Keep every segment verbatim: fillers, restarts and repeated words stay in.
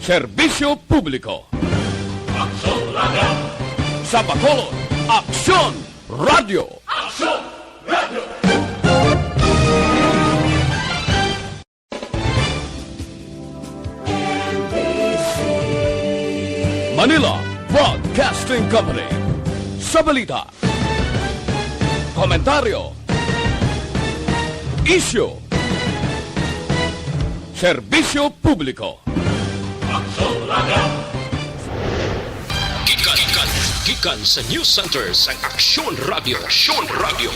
Serbisyo publiko. Aksyon Radio. Sa Bacolod, Aksyon Radio. Aksyon Radio. Manila Broadcasting Company. Sa balita, komentaryo, isyu, serbisyo publiko. Aksyon Radio. Gikan, gikan, gikan sa News Center sang Aksyon Radio. Aksyon Radio.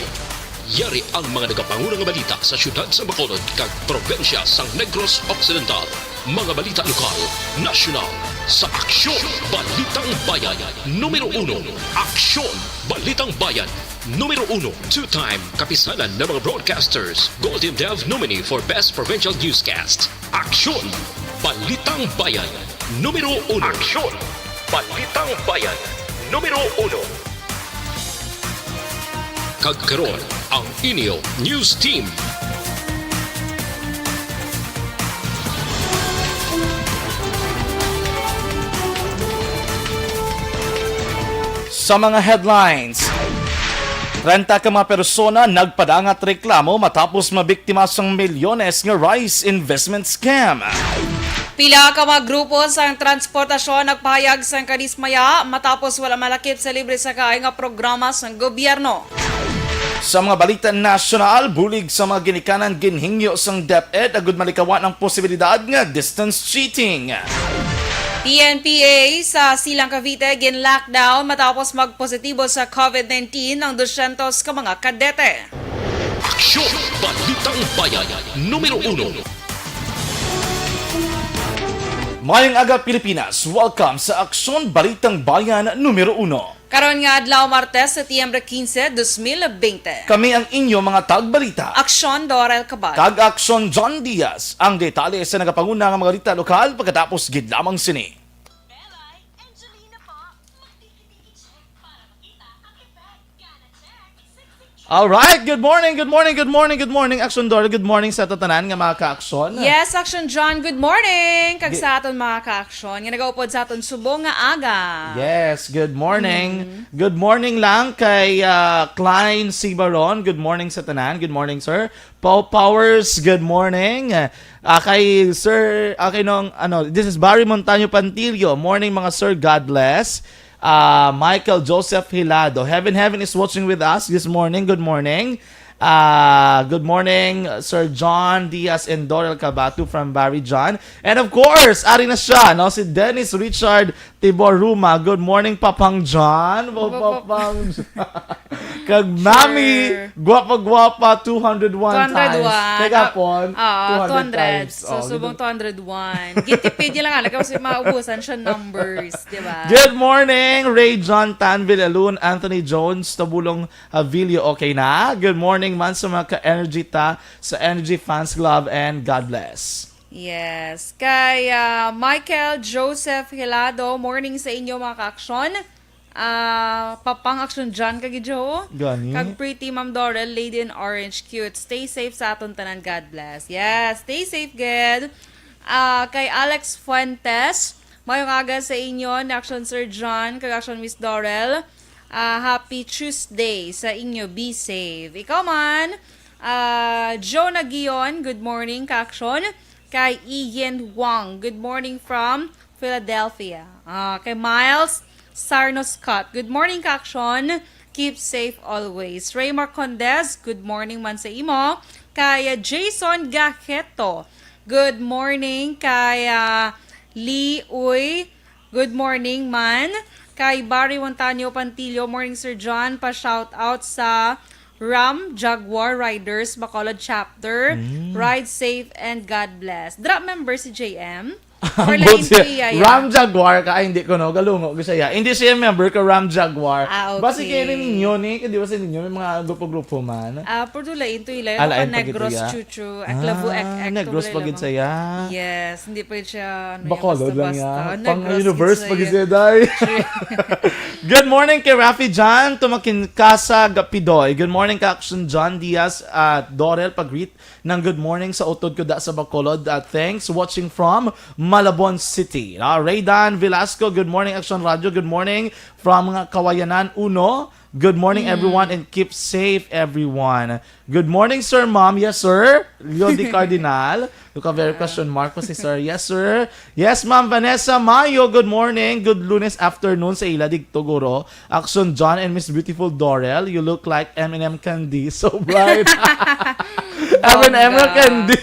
Yari ang mga nagapanguna nga balita sa siyudad sa Bacolod kag probinsya sang Negros Occidental. Mga balita lokal, nasyonal, sa Aksyon Balitang Bayan numero uno. Aksyon Balitang Bayan numero uno. Two-time kapisanan ng mga broadcasters, Golden Dove nominee for Best Provincial Newscast. Aksyon Balitang Bayan numero uno. Aksyon Balitang Bayan numero uno. Kag karon, ang inyo news team. Sa mga headlines, treinta ka mga persona nagpadangat reklamo matapos mabiktima sang milyones nga rice investment scam. Pila ka mga grupo sang transportasyon nagpahayag sang kadismaya matapos wala malakip sa libre sakay nga programa sang gobyerno. Sa mga balita nasyonal, bulig sa mga ginikanan ginhingyo sang DepEd agud malikawan ang posibilidad nga distance cheating. P N P A sa Silang Cavite gin-lockdown matapos magpositibo sa COVID nineteen ang dusyentos ka mga kadete. Aksyon Balitang Bayan numero uno. Mayong aga, Pilipinas. Welcome sa Aksyon Balitang Bayan numero uno. Karon nga adlaw, Martes, Setyembre quince, dos mil veinte. Kami ang inyo mga tagbalita. Aksyon Dorel Cabal. Kag Aksyon John Diaz. Ang detalye sa nagapanguna nga mga balita lokal pagkatapos gid lamang sini. Belay, Angelina po. Magtitipid check para makita ang effect. Gana check. All right, good morning, good morning, good morning, good morning, Aksyon Dorel. Good morning sa tanan nga mga ka-aksyon. Yes, Aksyon John, good morning. Kag Gi- sa aton mga ka-aksyon nga nagaupod sa aton subong nga aga. Yes, good morning. Mm. Good morning lang kay, ah, Klein Sibaron. Good morning sa tanan. Good morning, sir. Paul Powers, good morning. Ah, kay Sir, ah, kay nung, ano, this is Barry Montaño Pantilio. Morning, mga sir. God bless. Ah, Michael Joseph Hilado. Heaven, heaven is watching with us this morning. Good morning. Ah, good morning, Sir John Diaz and Dorel Cabatu from Barry John. And of course, ari na siya, no? Si Dennis Richard Tibor Ruma. Good morning, Papang John. Wow, Papang John. Kag Mami, sure. Gwapa-gwapa, two hundred one times. Two hundred one. Kay gapon, ah, ah, two hundred two hundred times. So, oh, subong gid- two hundred one. Gintipid niya lang, alam, kasi maubusan siya numbers, di ba? Good morning, Ray John Tan Villalun, Anthony Jones, Tabulong Avilio, okay na? Good morning man sa mga ka-energy ta, sa Energy Fans Club, and God bless. Yes. Kay, ah, Michael Joseph Hilado, morning sa inyo, mga ka-aksyon. Ah, Papang Aksyon John kag Joe. Gani. Kag Pretty Ma'am Dorel, Lady in Orange, cute. Stay safe sa aton tanan. God bless. Yes, stay safe, gid. Ah, kay Alex Fuentes, mayong aga sa inyo, ni Aksyon Sir John, kag Aksyon Miss Dorel. Ah, happy Tuesday sa inyo. Be safe. Ikaw man, ah, Joe Nagion, good morning, ka-aksyon. Kay Ian Wang, good morning from Philadelphia. Ah, kay Miles Sarno Scott, good morning, ka-aksyon. Keep safe always. Raymar Condez, good morning man sa imo. Kay, ah, Jason Gajeto, good morning. Kay, ah, Lee Uy, good morning man. Kay Barry Montaño Pantilio, morning, Sir John. Pa-shout out sa Ram Jaguar Riders, Bacolod Chapter. Mm. Ride safe and God bless. Dra member si J M? Or lain siya. Ram Jaguar ka? Ay, hindi ko, no. Galungo ko siya. Hindi siya member ka Ram Jaguar. Ah, okay. Basi kaya ninyo ni, di ba sa ninyo, may mga grupo-grupo man? Ah, pero lain to, ilayo. Ah, lain pa gid Negros, siya. Chuchu, Aklabu, ah, Ek, Ek, Negros pa gid siya. Yes, hindi pa gid siya, ano, Bacolod lang basta-basta. Negros pa gid siya, day. Good morning kay Rafi John Tumakinkasa Gapidoy. Good morning, ka-aksyon John Diaz at Dorel. Pag-greet ng good morning sa utod ko da sa Bacolod. Ah, thanks. Watching from Malabon City. Ah, Raydan Velasco, good morning, Action Radio. Good morning from Kawayanan Uno. Good morning, everyone, and keep safe, everyone. Good morning, sir, ma'am. Yes, sir. Leo Di Cardinal. Look, a very question mark po si sir. Yes, sir. Yes, ma'am. Vanessa Mayo, good morning. Good Lunes afternoon sa ila digto, guro. Action John and Miss Beautiful Dorel, you look like M and M candy. So bright. M and M Bongga. Candy.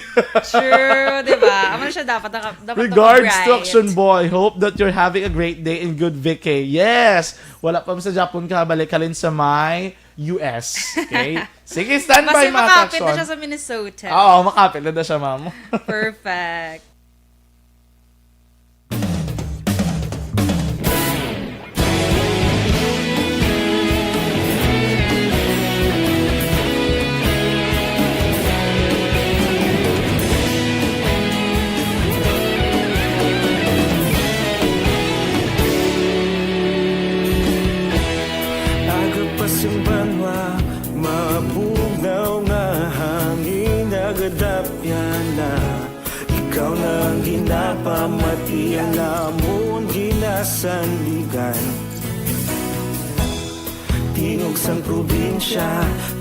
True, di ba? Amo siya dapat, naka-, dapat Regards to naka-bright. Action Boy. Hope that you're having a great day and good vacay. Yes! Wala pa sa Japon ka, balik halin sa may U S. Okay? Sige, standby, mga ka-action. Basta makapit na siya sa Minnesota. Oo, makapit na daw siya, ma'am. Perfect. Aga pa sing banwa, mabugnaw nga hangin nagadapyan na. Ikaw na ang ginapamati, ang amon ginasandigan. Tingog sang probinsya,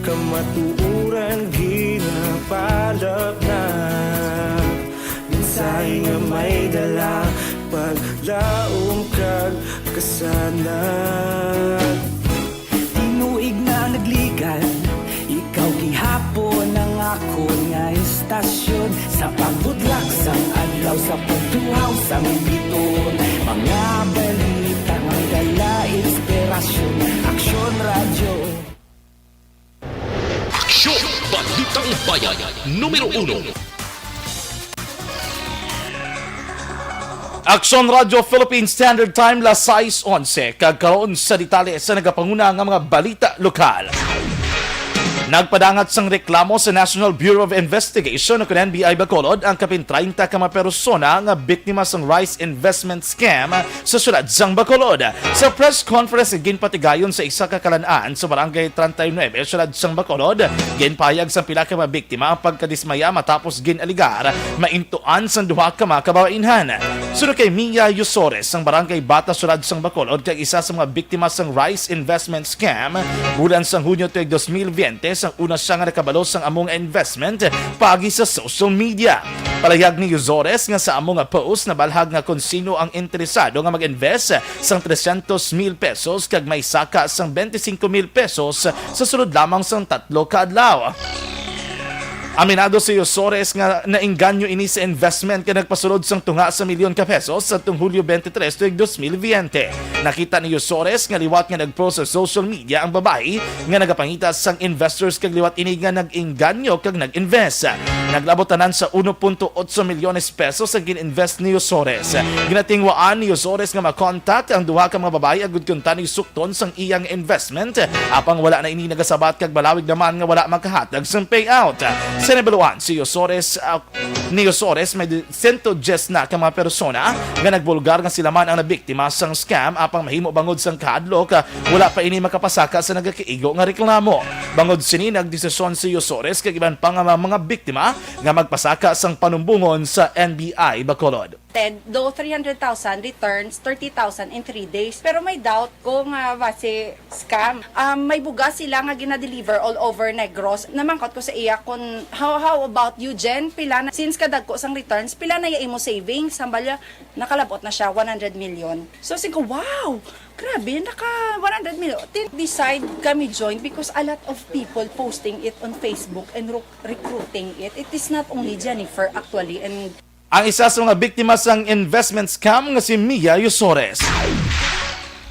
kamatuoran ginapalapnap. Mensahe nga may dala, paglaom kag kasanag. Tinuig na nagligan, ikaw gihapon ang akon nga istasyon. Sa pagbudlak sang adlaw, sa pagtuhaw sang biton, mga balita nga dala inspirasyon. Aksyon Radyo. Aksyon! Balitang Bayan, numero uno. Aksyon Radyo Philippine Standard Time, las sais onse, kag karon sa detalye sa nagapanguna nga mga balita lokal. Nagpadangat sang reklamo sa National Bureau of Investigation o kun N B I Bacolod ang kapin treinta ka mga persona nga biktima sang rice investment scam sa siyudad sang Bacolod. Sa press conference nga ginpatigayon sa isa ka kalan-an sa Barangay treinta y nueve, siyudad sang Bacolod, ginpahayag sang pila ka mga biktima ang pagkadismaya matapos gin-alegar maintuan sang duha ka mga kababainhan. Suno kay Mia Yusores, sang Barangay Bata, siyudad sang Bacolod, kag isa sa mga biktima sang rice investment scam, bulan sang Hunyo tuig dos mil veinte, sang una siya nga nakabalo sang amo nga investment paagi sa social media. Palayag ni Yusores nga sa amo nga post, nabalhag nga kon sino ang interesado nga mag-invest sang trescientos mil pesos kag may saka sang twenty-cinco mil pesos sa sulod lamang sang tatlo ka adlaw. Aminado si Yusores nga naengganyo ini sa investment kag nagpasulod sang tunga sa milyon ka pesos sadtong Hulyo twenty-three tuig dos mil veinte. Nakita ni Yusores nga liwat nga nag-post sa social media ang babayi nga nagapangita sang investors kag liwat ini nga nag-engganyo kag nag-invest. Naglabot tanan sa uno punto otso milyones pesos ang gin-invest ni Yusores. Ginatingwaan ni Yusores nga ma-contact ang duha ka mga babayi agud kon tani sukton sang iyang investment, apang wala na ini nagasabat kag malawig naman nga wala makahatag sang payout. Sa nabaluan si Yusores, ah, ni Yusores, may di-, sento dyes na ka mga persona nga nagbulgar nga sila man ang nabiktima sang scam, apang mahimo bangod sang kahadlok, ah, wala pa ini makapasaka sa nagakaigo nga reklamo. Bangod sini, nagdesisyon si Yusores kag iban pa nga mga, mga biktima nga magpasaka sang panumbongon sa N B I Bacolod. Though three hundred thousand returns, thirty thousand in three days. Pero may doubt ko nga base scam. Um, may bugas sila nga gina-deliver all over Negros. Namangkot ko sa iya kung, "How, how about you, Jen? Pila na, since kadagko sang returns, pila na ya imo savings?" Hambal niya, nakalabot na siya, one hundred million. So, siling ko, "Wow! Grabe, naka one hundred million." Tin-, decide kami join because a lot of people posting it on Facebook and ru-, recruiting it. It is not only Jennifer, actually, and Ang isa sa mga biktima sang investment scam nga si Mia Yusores.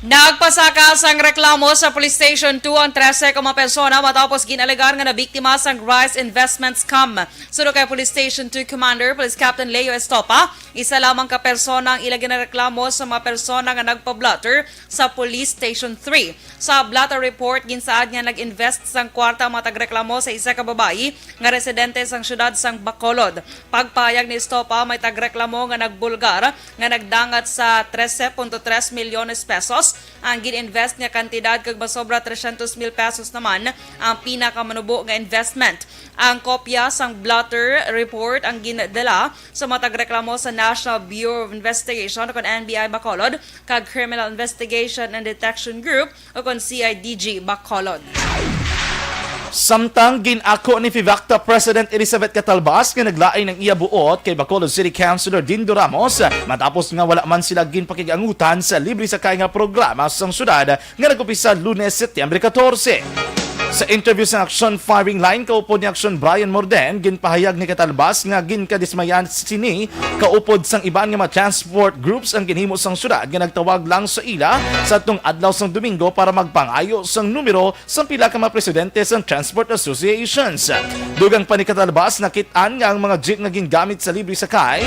Nagpasaka sang reklamo sa Police Station two ang trese ka mga persona matapos gin-alegar nga nabiktima sang rice investment scam. Suno kay Police Station two Commander, Police Captain Leo Estopa, isa lamang ka persona ang ila ginareklamo sa mga persona nga nagpa-blotter sa Police Station three. Sa blotter report, ginsaad nga nag-invest sang kwarta ang mga tagreklamo sa isa ka babayi nga residente sang siyudad sang Bacolod. Pagpahayag ni Estopa, may tagreklamo nga nagbulgar nga nagdangat sa trese punto tres milyones pesos ang gin-invest nga kantidad, kag masobra trescientos mil pesos naman ang pinakamanubo nga investment. Ang kopya sang blotter report ang gindala sa matag reklamo sa National Bureau of Investigation, kon N B I Bacolod, kag Criminal Investigation and Detection Group, o kon C I D G Bacolod. Samtang gin-ako ni Fivacta President Elizabeth Catalbas nga naglain ang iya buot kay Bacolod City Councilor Dindo Ramos matapos nga wala man sila ginpakig-angutan sa libre sakay nga programa sang syudad nga nag-umpisa Lunes, Setyembre katorse. Sa interview sa Aksyon Firing Line, kaupod ni Aksyon Brian Morden, ginpahayag ni Catalbas nga ginkadismayan sini kaupod sang iban nga mga transport groups ang ginhimo sang syudad nga nagtawag lang sa ila sa atong adlaw sang Domingo para magpangayo sang numero sang pila ka mga presidente sang transport associations. Dugang pa ni Catalbas, nakit-an nga ang mga jeep nga gingamit sa libre sakay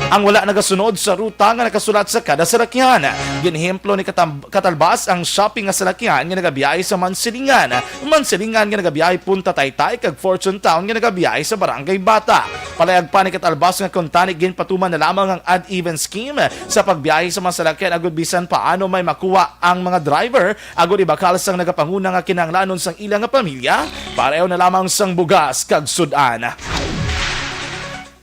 ang wala nagasunod sa ruta nga nakasulat sa kada salakyan. Ginehemplo ni Katam-, Catalbas ang shopping nga salakyan nga nagabiyahe sa Mansilingan, Mansilingan nga nagabiyahe Punta Taytay, kag Fortune Town nga nagabiyahe sa Barangay Bata. Palayag pa ni Catalbas nga kuntani ginpatuman na lamang ang odd even scheme sa pagbiyahe sa mga salakyan agud bisan paano may makuha ang mga driver agud ibakal sang nagapanguna nga kinahanglanon sang ila nga pamilya, pareho na lamang sang bugas kag sud-an.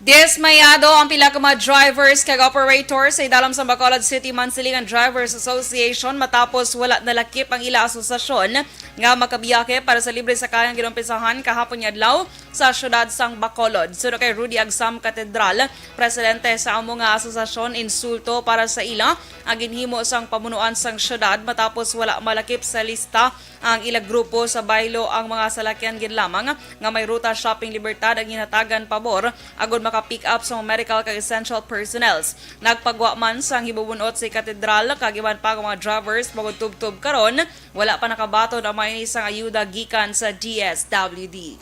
Dismayado ang pila ka mga drivers kag operators sa idalom sang Bacolod City Mansilingan Drivers Association matapos wala nalakip ang ila asosasyon nga makabiyahe para sa libre sakay nga ginumpisahan kahapon nga adlaw sa siyudad sang Bacolod. Suno kay Rudy Agsam Catedral, presidente sa amo nga asosasyon, insulto para sa ila ang ginhimo sang pamunuan sang siyudad matapos wala malakip sa lista ang ila grupo sa baylo ang mga salakyan gid lamang nga may ruta Shopping Libertad ang ginhatagan pabor agud maka-pick up sa mga medical kag essential personnels. Nagpagwa man sang hibubun-ot si Katedral kag iban pa nga mga drivers bangod tubtob karon wala pa nakabaton ang mga ini sang ayuda gikan sa D S W D.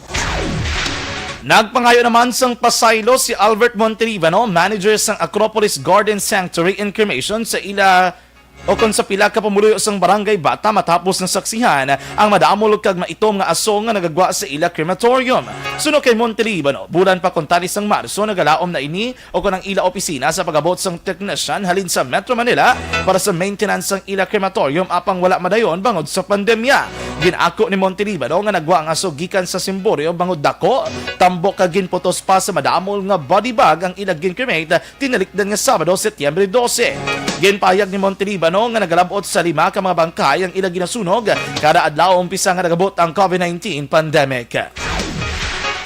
Nagpangayo naman sang pasaylo si Albert Monteribano, manager sang Acropolis Garden Sanctuary in cremation sa ila o kon sa pila ka pumuluyo sang Barangay Bata matapos nasaksihan ang madamol kag maitom nga aso nga nagagwa sa ila crematorium. Suno kay Monteribano, bulan pa kuntani sang Marso nagalaom na ini o kon ang ila opisina sa pag-abot sang technician halin sa Metro Manila para sa maintenance sang ila crematorium apang wala madayon bangod sa pandemya. Gin-ako ni Monteribano nga nagwa ang aso gikan sa simboryo bangod dako, tambok kag ginputos pa sa madamol nga body bag ang ila gin-cremate tinalikdan nga Sabado, Setyembre dose. Ginpahayag ni Monteribano nga nagalab-ot sa lima ka mga bangkay ang ila ginasunog kada adlaw umpisa nga nagabot ang COVID nineteen pandemic.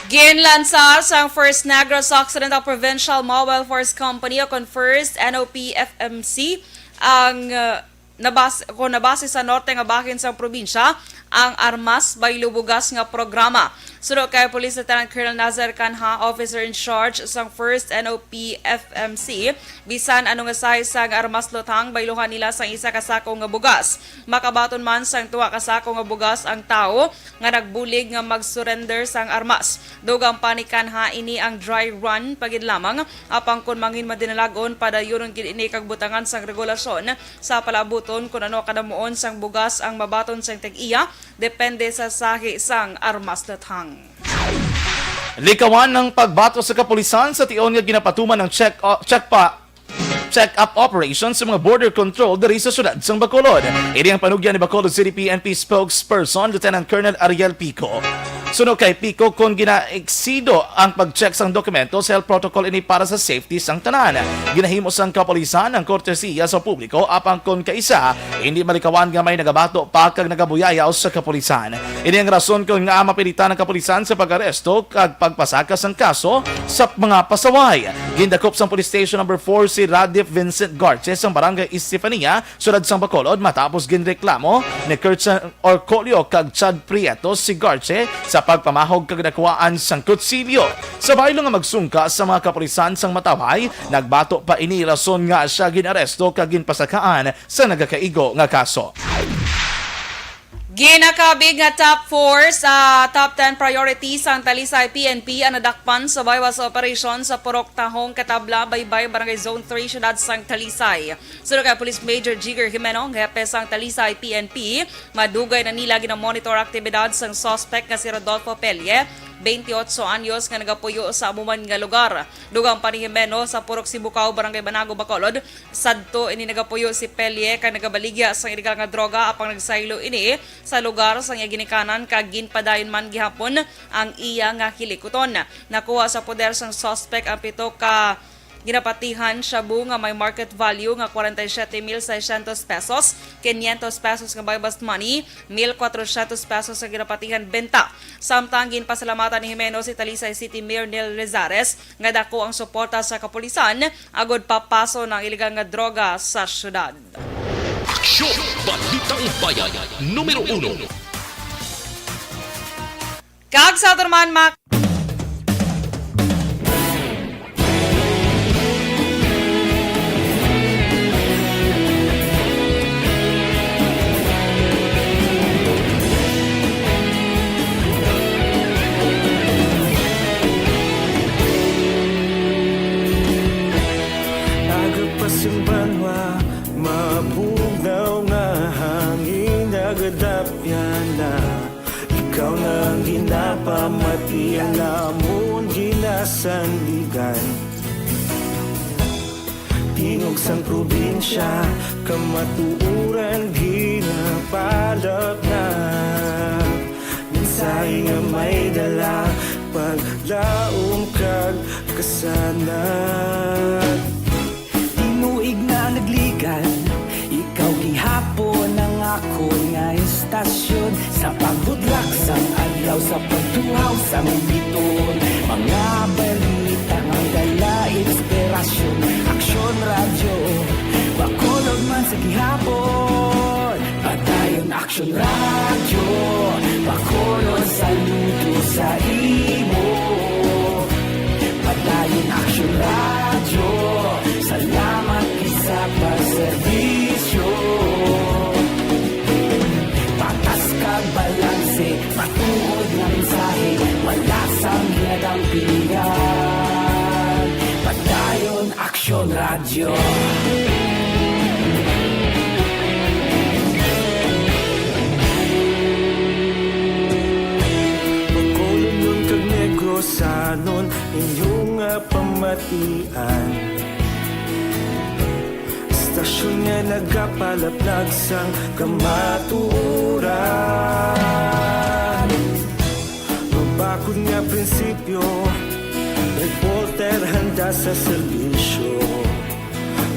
Ginlansa sang First Negros Occidental Provincial Mobile Force Company o kon First N O P F M C ang, uh, nabas-, kon nabase sa norte nga bahin sang probinsya ang Armas Baylo Bugas nga programa. Suno kay Police Lieutenant Colonel Nazar Canha, officer in charge sang First N O P F M C, bisan ano nga size sang armas lutang, bayluhan nila sang isa ka sako nga bugas. Makabaton man sang tunga ka sako nga bugas ang tawo nga nagbulig nga mag-surrender sang armas. Dugang pa ni Canha, ini ang dry run pa gid lamang, apang kon mangin madinalagon, padayunon gid ini kag butangan sang regulasyon sa palabuton kon ano kadamuon sang bugas ang mabaton sang tag-iya, depende sa sahi sang armas lutang. Likawan ang pagbato sa kapulisan sa tion nga ginapatuman ang check, uh, check pa check-up operation sa mga border control diri sa siyudad sang Bacolod. Ini ang panugyan ni Bacolod City P N P spokesperson Lieutenant Colonel Ariel Pico. Suno kay Pico, kon ginaiksido ang pag-check sang dokumento sa health protocol ini para sa safety sang tanan. Ginahimo sang kapulisan ang kortesiya sa publiko, apang kon kaisa hindi malikawan nga may nagabato pa kag nagabuyayaw sa kapulisan. Ini ang rason kon ngaa mapilitan ang kapulisan sa pag-aresto kag pagpasaka sang kaso sa mga pasaway. Gindakop sang Police Station Number Four si Radif Vincent Garce sang Barangay Estefania, siyudad sang Bacolod, matapos ginreklamo ni Kirchan Orcolio kag Chad Prieto si Garce sa pagpamahog kag nakuhaan sang kutsilyo. Sa baylo nga magsungka sa mga kapulisan sang matawhay, nagbato pa ini rason nga siya gin-aresto kag ginpasakaan sa nagakaigo nga kaso. Ginakabig nga top four sa top ten priorities sang Talisay P N P ang nadakpan subay sa operasyon sa Purok Tahong Katabla, Baybay, Barangay Zone three, siyudad sang Talisay. Suno kay Police Major Jigger Jimeno, ang hepe sang Talisay P N P, madugay na nila ginamonitor aktibidad sang suspect nga si Rodolfo Pelle, twenty-eight anyos nga nagapuyo sa amo man nga lugar. Dugang pa ni Jimeno sa Purok Sibukaw, Barangay Banago, Bacolod, sadto ini nagapuyo si Pelie kag nagabaligya sang iligal nga droga, apang nagsaylo ini sa lugar sang iya ginikanan kag ginpadayon man gihapon ang iya nga hilikuton. Nakuha sa poder sang suspect ang pito ka ginapatihan shabu nga may market value nga forty-seven mil seiscientos pesos, quinientos pesos nga buy-bust money, mil cuatrocientos pesos nga ginapatihan benta. Samtang ginpasalamatan ni Jimeno si Talisay City Mayor Neil Rezares nga dako ang suporta sa kapulisan agod papaso ang iligal nga droga sa syudad. Aksyon! Balitang Bayan, numero uno. Kag sa aton man, Mac. Aga pa sing banwa, mabugnaw nga hangin, nagadapyan na. Ikaw na ang ginapamati, ang amon ginasandigan. Tingog sang probinsya, kamatuoran ginapalapnap. Mensahe nga may dala, paglaom kag kasanag. Tinuig na nagligan, ikaw gihapon ang akon nga istasyon. Sa pagbudlak sang adlaw, sa pagtuhaw sang bituon, mga balita nga dala inspirasyon. Aksyon Radyo, Bacolod man sa gihapon. Padayon Aksyon Radyo, Bacolod, saludo sa imo. Padayon Aksyon Radyo, salamat gid sa pagserbisyo. Patas kag balanse, matuod nga mensahe, wala sang ginadampingan. Padayon Aksyon Radyo. Bacolodnon kag Negrosanon, inyo nga pamatian. Istasyon nga nagapalaplag sang kamatuoran. Mabakod nga prinsipyo, reporter handa sa serbisyo.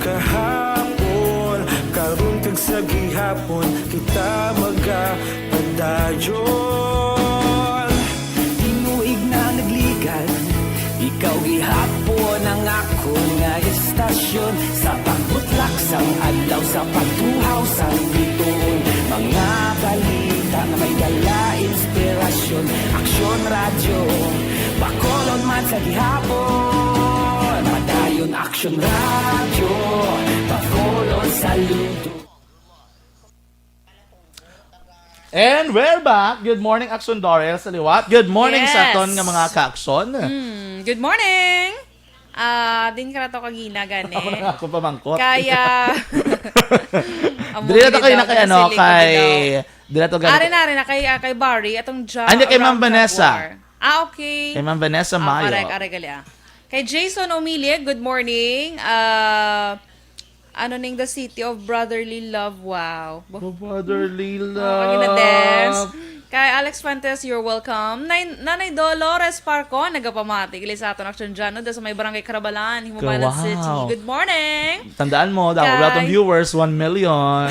Kahapon, karon kag sa gihapon, kita magapadayon. Tinuig na nagligan, ikaw gihapon ang akon nga istasyon. Sa pagbutlak sang adlaw, sa pagtuhaw sang bituon, mga balita nga may dala inspirasyon. Aksyon Radyo, Bacolod man sa gihapon. Padayon Aksyon Radyo, Bacolod, saludo. And we're back. Good morning, Aksyon Dorel sa liwat. Good morning sa Yes. aton nga mga ka-Aksyon. Mm, good morning. Ah, din ka na to kagina, gani. Ako na ako pamangkot. Kaya, amo Dili na to gid kayo na daw, kay, ano, kay, siling gid daw. dili na to gani. Ari na, ari na, kay, ah, kay Barry, atong Ja-, Ah, hindi, kay Ma'am Ram Vanessa. Jaguar. Ah, okay. Kay Ma'am Vanessa Ah, Mayo. correct, ari gali, ah. Kay Jason Omilig, good morning. Ah, ano ning The City of Brotherly Love, wow. Bo- Brotherly Oh, lagi na dance. love. Kay Alex Fuentes, you're welcome. Nay-, Nanay Dolores Parco, nagapamati gali sa aton Aksyon Radyo, da sa may Barangay Carabalan, Himubalan Wow. City. Good morning. Tandaan mo, daw, Kay wala tong viewers, one million.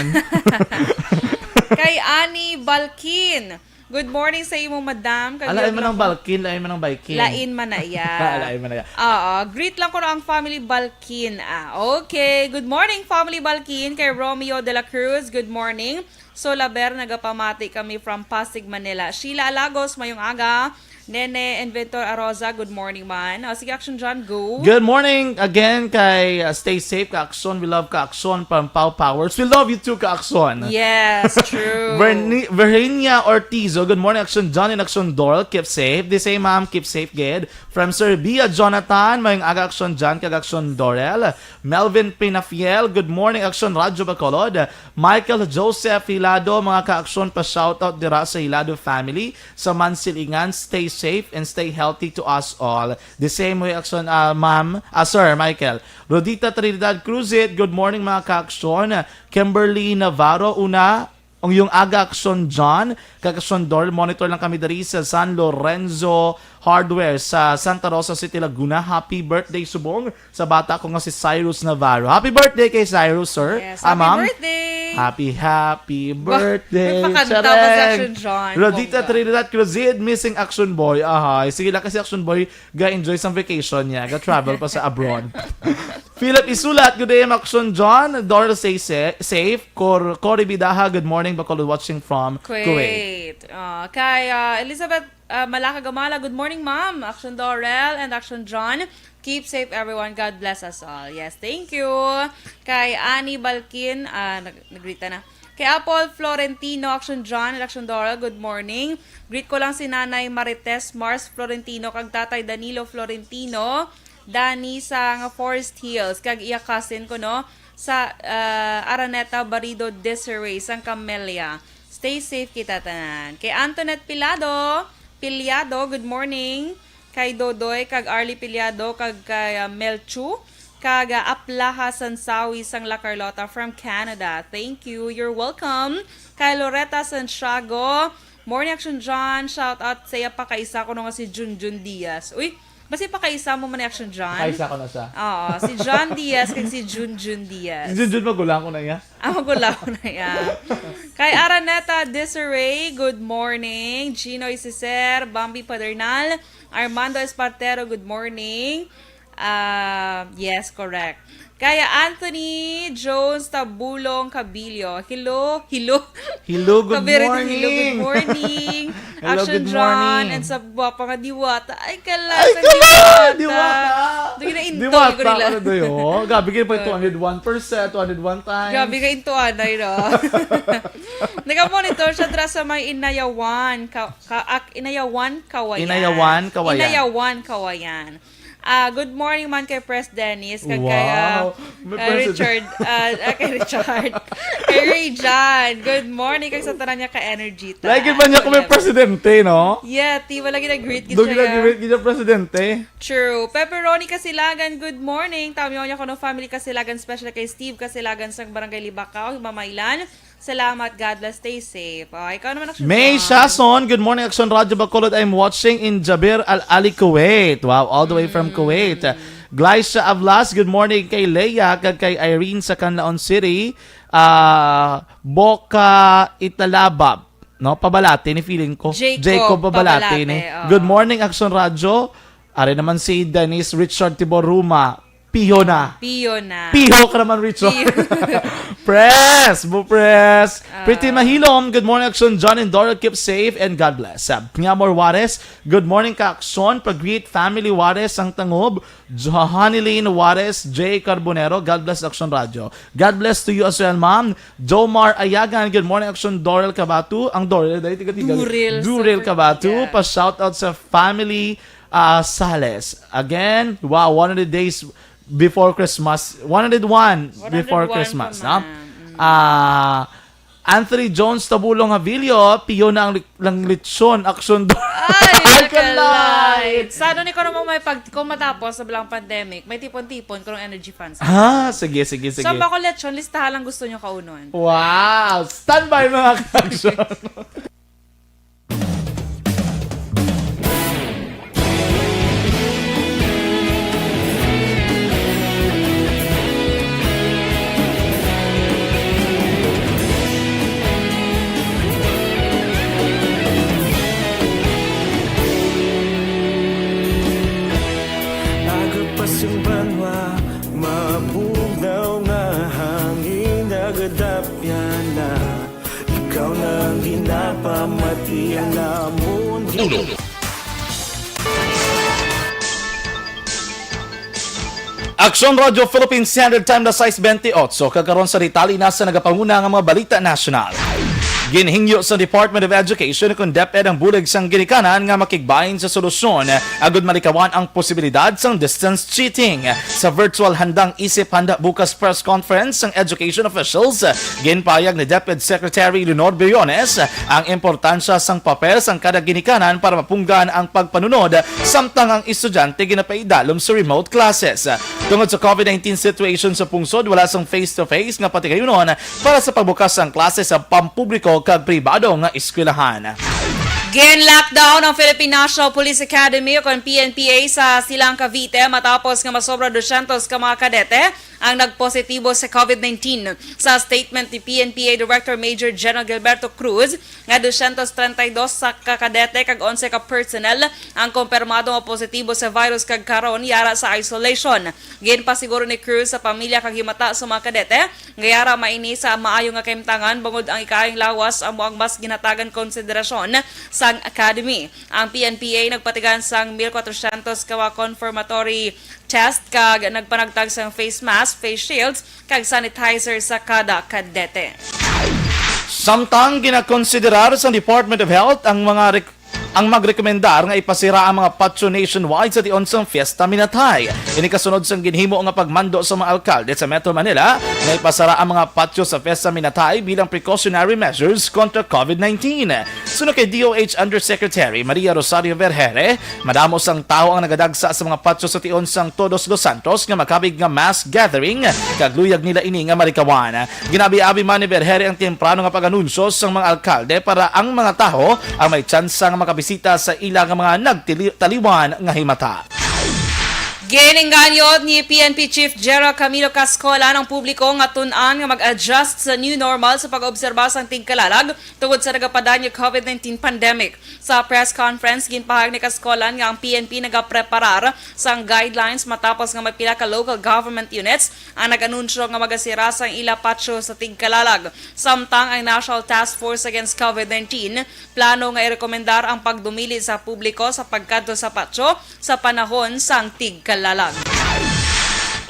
Kay Annie Balkin, good morning sa imo, madam. Kag Ala, lain man ang lang Balkin, lain man ang Baikin. Lain man na iya. Lain man na iya. Oo, greet lang ko na ang family Balkin. Ah, okay. Good morning, family Balkin. Kay Romeo de la Cruz, good morning. Solaber, nagapamati kami from Pasig, Manila. Sheila Alagos, mayong aga. Nene Inventor Aroza, good morning man. O, sige, Aksyon Radyo, go. Good morning again kay, uh, Stay Safe, Ka-Aksyon. We love Ka-Aksyon, Pampaw Powers. We love you too, Ka-Aksyon. Yes, true. Verni-, Virginia Ortizo, good morning, Aksyon Radyo and Aksyon Dorel. Keep safe. The same, ma'am. Keep safe, gid. From Serbia, Jonathan, mayong aga, Aksyon Radyo kag Aksyon Dorel. Melvin Pinafiel, good morning, Aksyon Radyo Bacolod. Michael Joseph Hilado, mga ka-Aksyon, pa-shoutout dira sa Hilado family sa Mansilingan. Stay safe and stay healthy to us all. The same way, Aksyon, ah, ma'am, ah, Sir Michael. Rodita Trinidad Cruzit, good morning, mga ka-Aksyon. Kimberly Navarro, una, ang iyong aga, Aksyon John, kag Aksyon Dor, monitor lang kami diri sa San Lorenzo Hardware sa Santa Rosa City, Laguna. Happy birthday subong sa bata ko nga si Cyrus Navarro. Happy birthday kay Cyrus, sir. Yes, Ah, happy ma'am? birthday. Happy, happy Ba, birthday. may pakanta pa si Chareng. Action John. Rodita Bongga. Trinidad Cruzid, missing Action Boy. Ahay, sige lang kasi Action Boy, ga-enjoy sa vacation niya. Ga-travel pa sa abroad. Philip Isulat, good day, Action John. Doral, stay sa-, safe. Cor-, Cory Bidaha, good morning. Bacolod watching from Kuwait. Kuwait. Ah, kay, ah, Elizabeth, ah, Malaka Gamala, good morning, ma'am. Action Dorel and Action John. Keep safe, everyone. God bless us all. Yes, thank you. Kay Annie Balkin, ah, nag-, nag-greet na. Kay Apple Florentino, Action John, and Action Dorel, good morning. Greet ko lang si Nanay Marites Mars Florentino kag Tatay Danilo Florentino, Dani sang Forest Hills, kag iya cousin ko, no, sa, ah, Araneta Barido Desiree sang Camellia. Stay safe kita tanan. Kay Antoinette Pilado, Piliado, good morning. Kay Dodoy, kag Arlie Piliado, kag kay, ah, Melchu, kag, ah, Aplaha Sansawi sang La Carlota from Canada. Thank you. You're welcome. Kay Loretta Santiago, morning, Action John. Shout out sa iya pa kaisa ko nga si Junjun Diaz. Uy, basi pa kaisa mo man ni Action John? Kaisa ko na siya. Oo, si John Diaz kag si Junjun Diaz. Si Junjun, magulang ko na iya. Ah, magulang ko na iya. Kay Araneta Desiree, good morning. Gino Isiser, Bambi Padernal, Armando Espartero, good morning. Ah, yes, correct. Kaya Anthony Jones Tabulong Cabillo. Hello, hello. Hello, good Kabirito, hello, good morning. morning. Hello, Action good John, morning. And sa gwapa nga Diwata. Ay, kala, Ay, sa kala, Diwata. Diwata. Doon na into Diwata ko nila. Ka na doon, oh. Gabi kayo pa yung two hundred one percent, two hundred one times. Gabi ka into anay, no? Nagamonitor siya dra sa may Inayawan, ka, ka, ak, Inayawan, Kawayan. Inayawan, Kawayan. Inayawan, Kawayan. Ah, good morning man kay Pres Dennis, kag kay, ah, Wow. May kay president. Richard, ah, ah, kay Richard. Kay Ray John. Good morning, kag sa tanan niya ka energy ta. Lagi ba niya kung may Whatever. presidente, no? Yeah, ti, wala gid nag-greet gid Doon siya, yeah. Gina-greet gid ang presidente. True. Pepperoni Kasilagan, good morning. Tawag niyo ako ng family Kasilagan, special kay Steve Kasilagan sa Barangay Libacao, Mamaylan. Salamat. God bless. Stay safe. Oh, ikaw naman, Action May John. Shason, good morning, Action Radyo Bacolod. I'm watching in Jabir Al Ali, Kuwait. Wow, all the way from Mm. Kuwait. Glycia Avlas, good morning kay Leia, kag kay Irene sa Canlaon City. Ah, Boca Italabab. No, Pabalate ni feeling ko. Jacob Jacob Pabalate Pabalate, ni. Oo. Good morning, Action Radyo. Ari naman si Dennis Richard Tibor Ruma. Piho na. Piho na. Piho ka naman, Richard. Piho. Press! Bu press! Ah. Pretty Mahilom, good morning, Action John and Dora. Keep safe and God bless. Uh, Piñamor Juarez, good morning, ka Action. Pag-greet family Juarez, ang Tangob. Johanilyn Juarez, J Carbonero, God bless, Action Radio. God bless to you as well, ma'am. Jomar Ayagan, good morning, Action Dorel Cabatu. Ang Dorel, dahil tiga-tiga. Duril, Duril super, Cabatu, yeah. Pa-shoutout sa family, ah, Sales. Again, wow, one hundred days before Christmas. One hundred one before one hundred one Christmas, pa, no? Ma'am. Mm. Ah, Anthony Jones Tabulong Havilio, piyo na ang li-, lang lechon, Action Do-, Ay, Ay, kalay! Kalay! Sa ano ni ko naman may pag-, kung matapos sa bilang pandemic, may tipon-tipon kung energy funds. Ah, sige, sige, sige. So, bako lechon, listahan lang gusto nyo kaunon. Wow! Standby, mga ka-Action! Agapas ang banwa, mabugnaw nga hangin, nagadapyan na. Ikaw na ang ginapamati, ang amon. Uno. Aksyon Radio Philippine Standard Time na sais bentiocho, kag karon sa detalye na sa nagapanguna nga mga balita nasyonal. Ginhingyo sa Department of Education kon DepEd ang bulig sang ginikanan nga makigbahin sa solusyon agud malikawan ang posibilidad sang distance cheating. Sa virtual handang isip handa bukas press conference sang education officials, ginpahayag ni DepEd Secretary Leonor Briones ang importansya sang papel sang kada ginikanan para mapunggan ang pagpanunod samtang ang estudyante ginapaidalom sa remote classes. Tungod sa COVID nineteen situation sa pungsod, wala sang face-to-face nga patigayunon para sa pagbukas sang klase sa pampubliko kag pribado nga eskwelahan. Gin-lockdown ang Philippine National Police Academy o kon P N P A sa Silang Cavite matapos nga masobra dosyentos ka mga kadete ang nagpositibo sa COVID nineteen. Sa statement ni P N P A Director Major General Gilberto Cruz, nga dosyentos treinta y dos sa ka kadete kag onse ka personnel ang kumpirmado nga positibo sa virus kag karon yara sa isolation. Ginpasiguro ni Cruz sa pamilya kag himata sa mga kadete nga yara maini sa maayo nga kahimtangan bangod ang ikaayong lawas amo ang mas ginhatagan konsiderasyon sang academy. Ang P N P A nagpatigayon sang mil kwatrosyentos ka mga confirmatory test kag nagpanagtag sang face mask, face shields, kag sanitizer sa kada kadete. Samtang ginakonsiderar sa Department of Health ang mga rek-, ang magrekomendar nga ipasira ang mga patio nationwide sa tion sang Fiesta Minatay. Ini kasunod sang ginhimo nga pagmando sa mga alkalde sa Metro Manila nga ipasara ang mga patio sa Fiesta Minatay bilang precautionary measures kontra COVID nineteen. Suno kay D O H Undersecretary Maria Rosario Vergere, madamo sang tawo ang nagadagsa sa mga patio sa tion sang Todos los Santos nga makabig nga mass gathering, kag luyag nila ini nga malikawan. Ginabi-abi man ni Vergere ang temprano nga pag-anunsyo sang mga alkalde para ang mga tawo ang may tsansa nga makabisita sa ila nga mga nagtili-, taliwan nga himata. Gininganyot ni P N P Chief General Camilo Cascolan ang publiko nga tun-an nga mag-adjust sa new normal sa pag-obserba sang tigkalalag tungod sa nagapadan nga COVID nineteen pandemic. Sa press conference, ginpahayag ni Cascolan nga ang P N P nagapreparar sang guidelines matapos nga may pila ka local government units ang nag-anunsyo nga magasira sang ila patio sa tigkalalag. Samtang ang National Task Force Against COVID nineteen plano nga irekomendar ang pagdumili sa publiko sa pagkadto sa patio sa panahon sang tigkalalag.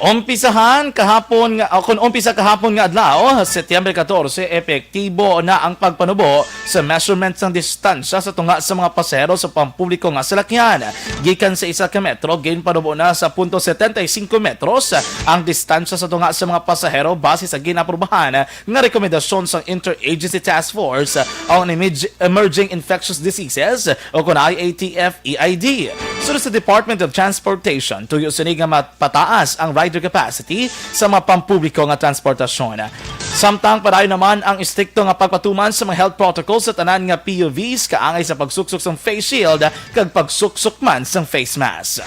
Umpisahan kahapon nga, o kon umpisa kahapon nga adlaw, Setyembre katorse, epektibo na ang pagpanubo sa measurement sang distansya sa tunga sa mga pasahero sa pampubliko nga salakyan. Gikan sa isa ka metro, ginpanubo na sa punto setenta y cinco metros ang distansya sa tunga sa mga pasahero base sa ginaprubahan nga rekomendasyon sang Interagency Task Force on Emerg-, Emerging Infectious Diseases o kon I A T F E I D. Sunod sa Department of Transportation, tuyo sini nga mapataas ang rider capacity sa mga pampubliko nga transportasyon. Samtang padayon naman ang estrikto nga pagpatuman sa mga health protocols sa tanan nga P U Vs kaangay sa pagsuksok sang face shield kag pagsuksok man sang face mask.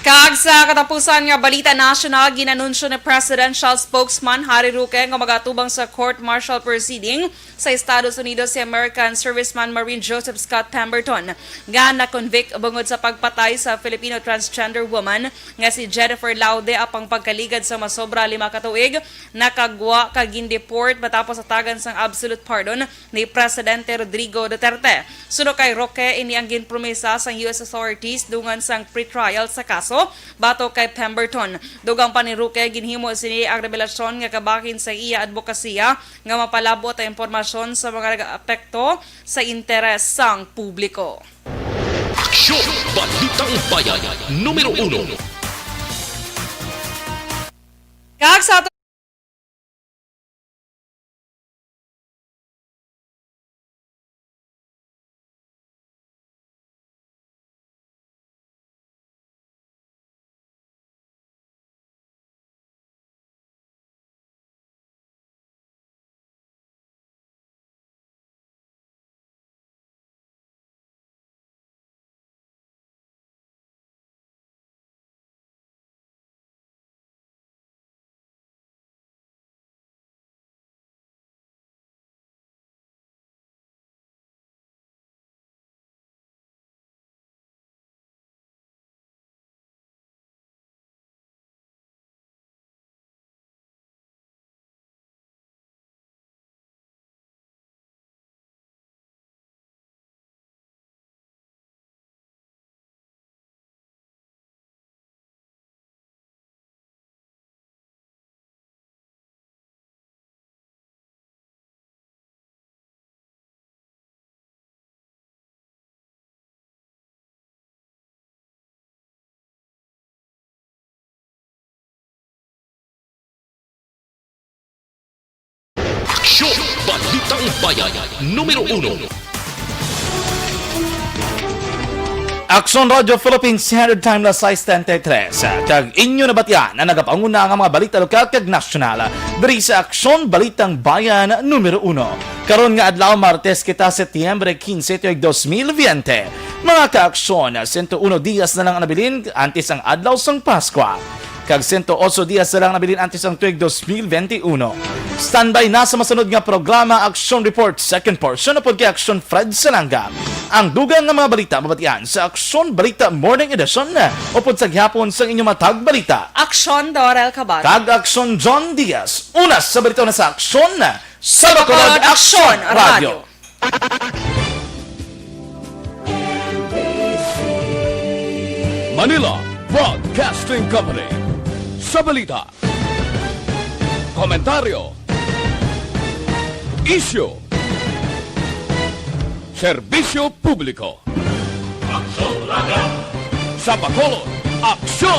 Kag sa katapusan nga balita nasyonal, ginanunsyo ni Presidential Spokesman Harry Roque nga magatubang sa court martial proceeding sa Estados Unidos si American Serviceman Marine Joseph Scott Pemberton, nga na-convict bungod sa pagpatay sa Filipino transgender woman nga si Jennifer Laude apang pagkaligad sa masobra lima ka tuig, nakagwa kag gin-deport matapos hatagan sang absolute pardon ni Presidente Rodrigo Duterte. Suno kay Roque, ini ang ginpromesa sang U S authorities dungan sang pretrial sa kaso batok kay Pemberton. Dugang pa ni Roque, ginhimo sini ang revelasyon nga kabahin sa iya adbokasiya nga mapalab-ot ang impormasyon sa mga nagaapekto sa interes sang publiko. Aksyon! Balitang Bayan, numero uno. Kag sa Aksyon! Balitang Bayan, numero uno. Aksyon Radio Philippines Standard Time, las sais treinta y tres. Kag inyo nabatian ang nagapanguna nga mga balita lokal kag nasyonal diri sa Aksyon Balitang Bayan numero uno. Karon nga adlaw, Martes kita, Setyembre quince, tuig dos mil veinte. Mga kaaksyon, sento uno dias na lang ang nabilin antes ang adlaw sang Paskwa. Kag sento ocho dias na lang nabilin antes ang tuig dos mil veintiuno. Standby na sa masunod nga programa, Aksyon Report, second portion, upod kay Aksyon Fred Salanga. Ang dugang nga mga balita mabatian sa Aksyon Balita Morning Edition, upod sa gihapon sang inyong matag balita, Aksyon Dorel Cabal. Kag Aksyon John Diaz. Una sa balita, una sa aksyon sa Bacolod Aksyon Radio. Manila Broadcasting Company. Sa balita, komentaryo, isyu, serbisyo publiko. Aksyon Radio. Sa Bacolod, Aksyon